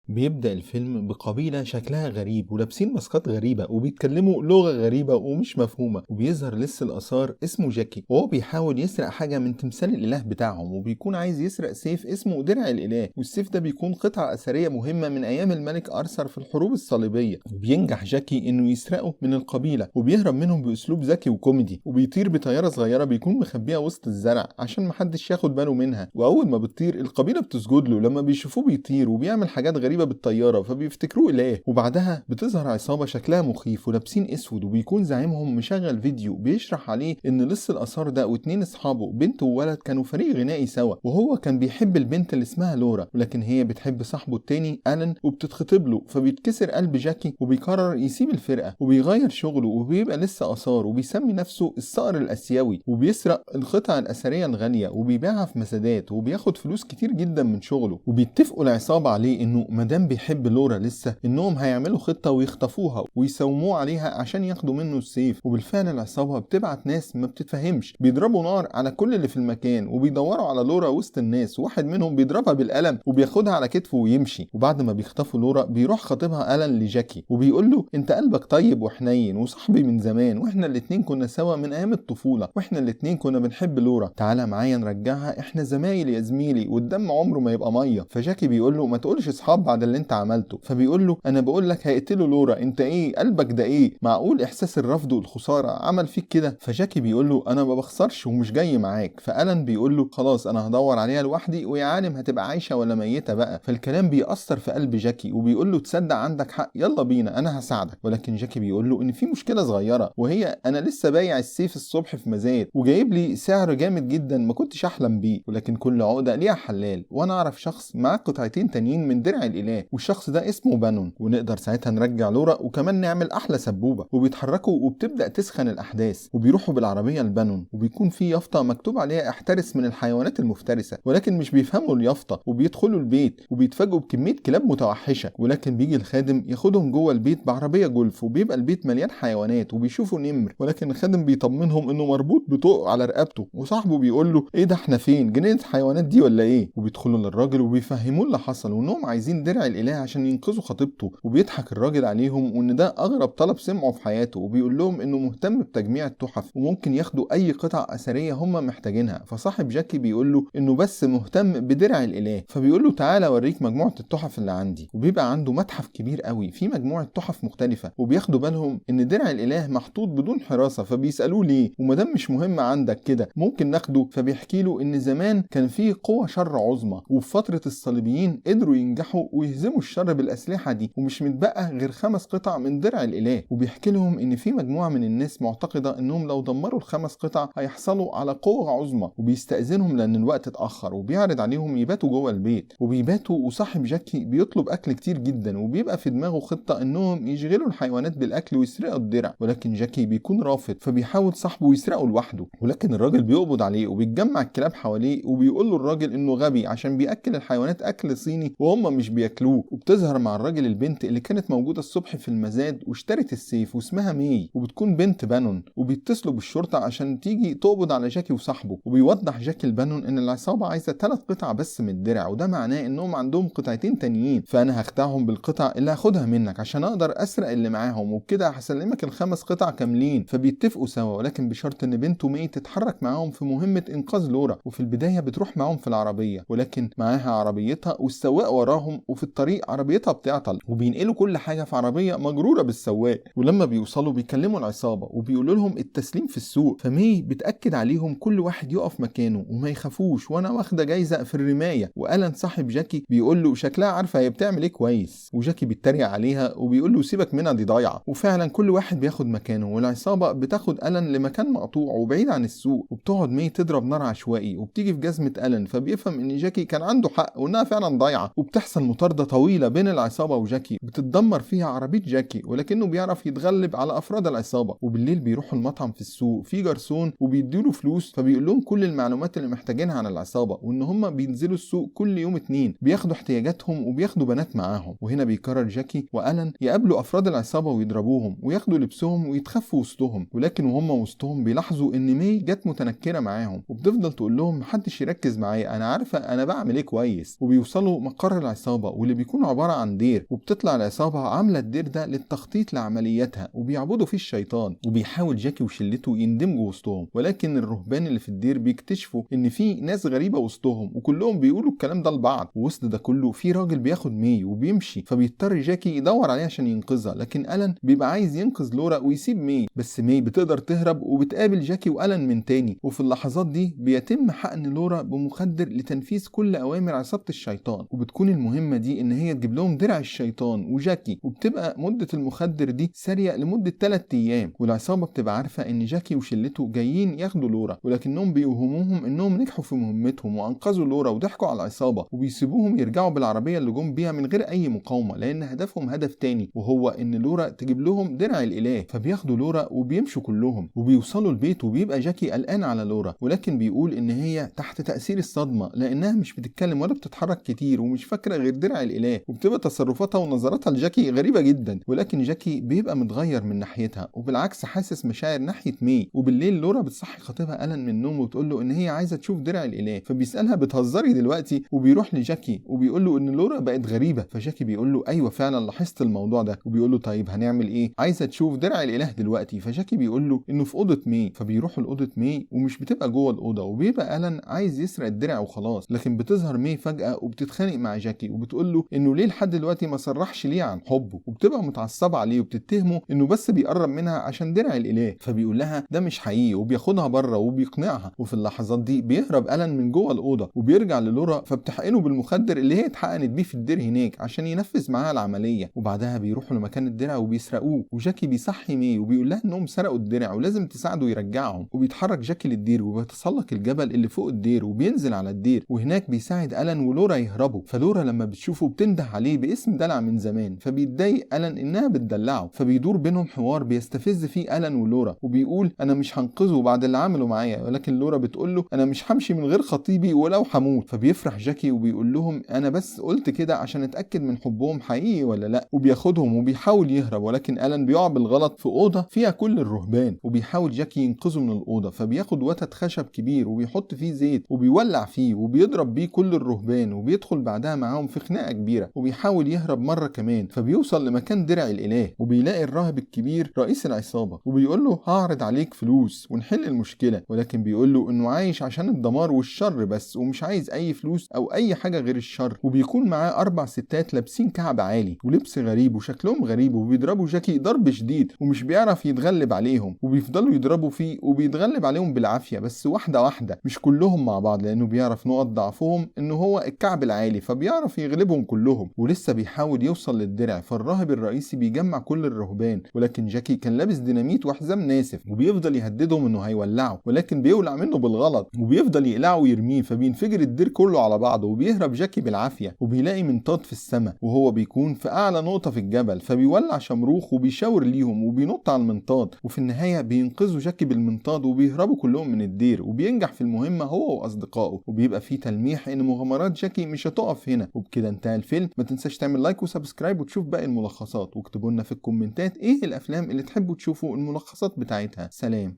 بيبدأ الفيلم بقبيلة شكلها غريب ولابسين ماسكات غريبة وبيتكلموا لغة غريبة ومش مفهومة، وبيظهر لص الآثار اسمه جاكي وهو بيحاول يسرق حاجة من تمثال الإله بتاعهم، وبيكون عايز يسرق سيف اسمه درع الإله، والسيف ده بيكون قطعة أثرية مهمة من أيام الملك أرثر في الحروب الصليبية. وبينجح جاكي إنه يسرقه من القبيلة وبيهرب منهم بأسلوب ذكي وكوميدي، وبيطير بطيارة صغيرة بيكون مخبيها وسط الزرع عشان محدش ياخد باله منها. وأول ما بتطير القبيلة بتسجد له لما بيشوفوه بيطير وبيعمل حاجات غريبة بالطيارة فبيفتكروه إله. وبعدها بتظهر عصابة شكلها مخيف ولابسين اسود، وبيكون زعيمهم مشغل فيديو بيشرح عليه ان لص الآثار ده واتنين اصحابه بنت وولد كانوا فريق غنائي سوا، وهو كان بيحب البنت اللي اسمها لورا، ولكن هي بتحب صاحبه التاني ألان وبتتخطب له. فبيتكسر قلب جاكي وبيقرر يسيب الفرقة وبيغير شغله وبيبقى لسه آثار، وبيسمي نفسه الصقر الآسيوي، وبيسرق القطع الأثرية الغالية وبيبيعها في مزادات وبياخد فلوس كتير جدا من شغله. وبيتفقوا العصابة عليه انه مادام بيحب لورا لسه انهم هيعملوا خطة ويخطفوها ويساوموه عليها عشان ياخدوا منه السيف. وبالفعل العصابة بتبعت ناس ما بتتفهمش بيضربوا نار على كل اللي في المكان وبيدوروا على لورا وسط الناس، واحد منهم بيضربها بالقلم وبياخدها على كتفه ويمشي. وبعد ما بيخطفوا لورا بيروح خطيبها ألان لجاكي وبيقول له انت قلبك طيب وحنين وصاحبي من زمان، واحنا الاتنين كنا سوا من ايام الطفولة، واحنا الاتنين كنا بنحب لورا، تعالى معايا نرجعها، احنا زمايل يا زميلي والدم عمره ما يبقى مية. فجاكي بيقول له ما تقولش اصحاب بعد اللي انت عملته. فبيقول له انا بقول لك هيقتلوا لورا، انت ايه قلبك ده ايه؟ معقول احساس الرفض والخسارة عمل فيك كده؟ فجاكي بيقول له انا ما بخسرش ومش جاي معاك. فألان بيقول له خلاص انا هدور عليها لوحدي ويا عالم هتبقى عايشه ولا ميته بقى. فالكلام بيأثر في قلب جاكي وبيقول له تصدق عندك حق، يلا بينا انا هساعدك. ولكن جاكي بيقول له ان في مشكلة صغيرة، وهي انا لسه بايع السيف الصبح في مزاد وجايب لي سعر جامد جدا ما كنتش احلم بيه، ولكن كل عقده ليها حلال، وانا اعرف شخص معاه قطعتين تانيين من درع الاله والشخص ده اسمه بانون، ونقدر ساعتها نرجع لورا وكمان نعمل احلى سبوبه. وبيتحركوا وبتبدا تسخن الاحداث وبيروحوا بالعربية لبانون، وبيكون في يافطة مكتوب عليها احترس من الحيوانات المفترسة، ولكن مش بيفهموا اليافطه وبيدخلوا البيت وبيتفاجئوا بكمية كلاب متوحشه. ولكن بيجي الخادم ياخدهم جوه البيت بعربيه جولف، وبيبقى البيت مليان حيوانات وبيشوفوا نمر، ولكن الخادم بيطمنهم انه مربوط بطوق على رقبته، وصاحبه بيقول له ايه ده احنا فين، جنينة الحيوانات دي ولا ايه؟ وبيدخلوا للراجل وبيفهموه اللي حصل وانهم عايزين درع الاله عشان ينقذوا خطيبته. وبيضحك الراجل عليهم وان ده اغرب طلب سمعه في حياته، وبيقول لهم انه مهتم بتجميع التحف وممكن ياخدوا اي قطع اثرية هم محتاجينها. فصاحب جاكي بيقول له انه بس مهتم بدرع الاله، فبيقول له تعالى اوريك مجموعة التحف اللي عندي. وبيبقى عنده متحف كبير قوي فيه مجموعة تحف مختلفة، وبياخدوا بالهم ان درع الاله محطوط بدون حراسة، فبيسالوه ليه وما دام مش مهم عندك كده ممكن ناخده. فبيحكي له ان زمان كان فيه قوة شر عظمى، وفي فترة الصليبيين قدروا ينجحوا ويهزموا الشر بالاسلحة دي، ومش متبقى غير 5 قطع من درع الاله. وبيحكي لهم ان في مجموعة من الناس معتقده انهم لو دمروا ال5 قطع هيحصلوا على قوة عظمى، وبيستأذنهم لان الوقت اتاخر، وبيعرض عليهم يباتوا جوه البيت. وبيباتوا، وصاحب جاكي بيطلب اكل كتير جدا، وبيبقى في دماغه خطه انهم يشغلوا الحيوانات بالاكل ويسرقوا الدرع، ولكن جاكي بيكون رافض، فبيحاول صاحبه يسرقه لوحده، ولكن الراجل بيقبض عليه وبيتجمع الكلاب حواليه، وبيقول له الراجل انه غبي عشان بياكل الحيوانات اكل صيني وهم مش بياكلوه. وبتظهر مع الراجل البنت اللي كانت موجودة الصبح في المزاد واشترت السيف واسمها ماي، وبتكون بنت بانون، وبيتصلوا بالشرطة عشان تيجي تقبض على جاكي وصاحبه. وبيوضح جاكي لبانون ان العصابة عايزه 3 قطع بس من الدرع، وده معناه انهم عندهم قطعتين تانيين، فانا هخدعهم بالقطع اللي هاخدها منك عشان اقدر اسرق اللي معاهم، وبكده هسلمك ال5 قطع كاملين. فبيتفقوا سوا، ولكن بشرط ان بنته ماي تتحرك معاهم في مهمة انقاذ لورا. وفي البداية بتروح معاهم في العربية، ولكن معاها عربيتها والسواق وراهم، وفي الطريق عربيتها بتعطل، وبينقلوا كل حاجة في عربية مجرورة بالسواق. ولما بيوصلوا بيكلموا العصابة وبيقولوا لهم التسليم في السوق، فماي بتاكد عليهم كل واحد يقف مكانه وما يخافوش، وانا واخده جايزة في الرماية. وألان صاحب جاكي بيقول له شكلها عارفه هي بتعمل ايه كويس، وجاكي بيتريق عليها وبيقول له سيبك منها دي ضايعة. وفعلا كل واحد بياخد مكانه، والعصابه بتاخد ألان لمكان مقطوع وبعيد عن السوق، وبتقعد ماي تضرب نار عشوائي وبتيجي في جزمه ألان، فبيفهم ان جاكي كان عنده حق وانها فعلا ضايعة. وبتحصل مطاردة طويلة بين العصابة وجاكي بتتدمر فيها عربية جاكي، ولكنه بيعرف يتغلب على افراد العصابة. وبالليل بيروحوا المطعم في السوق في جرسون وبيديله فلوس، فبيقول لهم كل المعلومات اللي محتاجينها عن العصابة، وان هم بينزلوا السوق كل يوم 2 بياخدوا احتياجاتهم وبياخدوا بنات معاهم. وهنا بيقرر جاكي وألان يقابلوا افراد العصابة ويضربوهم وياخدوا لبسهم ويتخفوا وسطهم، ولكن وهم وسطهم بيلاحظوا ان ماي جت متنكره معاهم، وبتفضل تقول لهم محدش يركز معايا انا عارفه انا بعمل ايه كويس. وبيوصلوا مقر العصابة واللي بيكون عبارة عن دير، وبتطلع العصابة عاملة الدير ده للتخطيط لعملياتها وبيعبدوا فيه الشيطان. وبيحاول جاكي وشلته يندمجوا وسطهم، ولكن الرهبان اللي في الدير بيكتشفوا ان في ناس غريبة وسطهم وكلهم بيقولوا الكلام ده لبعض. ووسط ده كله في راجل بياخد مي وبيمشي، فبيضطر جاكي يدور عليه عشان ينقذها، لكن ألان بيبقى عايز ينقذ لورا ويسيب مي، بس مي بتقدر تهرب وبتقابل جاكي وألان من تاني. وفي اللحظات دي بيتم حقن لورا بمخدر لتنفيذ كل اوامر عصابة الشيطان، وبتكون المهمة دي ان هي تجيب لهم درع الشيطان وجاكي، وبتبقى مدة المخدر دي سارية لمدة 3 ايام. والعصابة بتبقى عارفة ان جاكي وشلته جايين ياخدوا لورا، ولكنهم بيوهموهم انهم نجحوا في مهمتهم وانقذوا لورا وضحكوا على العصابة، وبيسيبوهم يرجعوا بالعربية اللي جم بيها من غير اي مقاومة، لان هدفهم هدف تاني وهو ان لورا تجيب لهم درع الاله. فبياخدوا لورا وبيمشوا كلهم وبيوصلوا البيت، وبيبقى جاكي قلقان على لورا، ولكن بيقول ان هي تحت تأثير الصدمة لانها مش بتتكلم ولا بتتحرك كتير ومش فاكرة غير درع الاله، وبتبقى تصرفاتها ونظراتها لجاكي غريبة جدا. ولكن جاكي بيبقى متغير من ناحيتها وبالعكس حاسس مشاعر ناحية مي. وبالليل لورا بتصحي خطيبها ألان من النوم وبتقول له ان هي عايزة تشوف درع الاله، فبيسألها بتهزري دلوقتي؟ وبيروح لجاكي وبيقول له ان لورا بقت غريبة، فجاكي بيقول له ايوه فعلا لاحظت الموضوع ده، وبيقول له طيب هنعمل ايه؟ عايزة تشوف درع الاله دلوقتي. فجاكي بيقول له انه في اوضة مي، فبيروحوا لاوضة مي ومش بتبقى جوه الاوضة، وبيبقى ألان عايز يسرق الدرع وخلاص، لكن بتظهر مي فجأة وبتتخانق مع جاكي وبتقول له انه ليه لحد دلوقتي ما صرحش ليه عن حبه، وبتبقى متعصبة عليه وبتتهمه انه بس بيقرب منها عشان درع الاله، فبيقول لها ده مش حقيقي وبياخدها بره وبيقنعها. وفي اللحظات دي بيهرب ألان من جوه الاوضة وبيرجع للورا، فبتحقنه بالمخدر اللي هي اتحقنت بيه في الدير هناك عشان ينفذ معاها العملية. وبعدها بيروحوا لمكان الدرع وبيسرقوه، وجاكي بيصحي مي وبيقول لها انهم سرقوا الدرع ولازم تساعده يرجعهم. وبيتحرك جاكي للدير وبيتسلق الجبل اللي فوق الدير وبينزل على الدير، وهناك بيساعد ألان ولورا يهربوا. فلورا لما بتشوفه بتنده عليه باسم دلع من زمان، فبيتضايق ألان انها بتدلعه، فبيدور بينهم حوار بيستفز فيه ألان ولورا، وبيقول انا مش هنقذه بعد اللي عمله معايا، ولكن لورا بتقول له انا مش همشي من غير خطيبي ولو هموت. فبيفرح جاكي وبيقول لهم انا بس قلت كده عشان اتاكد من حبهم حقيقي ولا لا، وبياخدهم وبيحاول يهرب، ولكن ألان بيقع بالغلط في اوضة فيها كل الرهبان، وبيحاول جاكي ينقذه من الاوضة، فبياخد وتد خشب كبير وبيحط فيه زيت وبيولع فيه وبيضرب بيه كل الرهبان، وبيدخل بعدها معاهم في خناقه كبيرة، وبيحاول يهرب مرة كمان، فبيوصل لمكان درع الاله وبيلاقي الراهب الكبير رئيس العصابة، وبيقول له هعرض عليك فلوس ونحل المشكلة، ولكن بيقول له انه عايش عشان الدمار والشر بس ومش عايز اي فلوس او اي حاجة غير الشر. وبيكون معاه 4 ستات لابسين كعب عالي ولبس غريب وشكلهم غريب، وبيضربوا جاكي ضرب شديد ومش بيعرف يتغلب عليهم، وبيفضلوا يضربوا فيه وبيتغلب عليهم بالعافية بس واحدة واحدة مش كلهم مع بعض، لانه بيعرف نقط ضعفهم انه هو الكعب العالي فبيعرف يغلبهم كلهم. ولسه بيحاول يوصل للدرع، فالراهب الرئيسي بيجمع كل الرهبان، ولكن جاكي كان لابس ديناميت وحزام ناسف، وبيفضل يهددهم انه هيولعه، ولكن بيولع منه بالغلط وبيفضل يقلعه ويرميه، فبينفجر الدير كله على بعضه، وبيهرب جاكي بالعافية، وبيلاقي منطاد في السماء وهو بيكون في اعلى نقطة في الجبل، فبيولع شمروخ وبيشاور ليهم وبينط على المنطاد، وفي النهاية بينقذوا جاكي بالمنطاد وبيهربوا كلهم من الدير، وبينجح في المهمة هو واصدقائه. وبيبقى فيه تلميح ان مغامرات جاكي مش هتقف هنا. وبكده انتهى الفيلم. ما تنساش تعمل like و subscribe وتشوف باقي الملخصات، واكتبوا لنا في الكومنتات ايه الافلام اللي تحبوا تشوفوا الملخصات بتاعتها. سلام.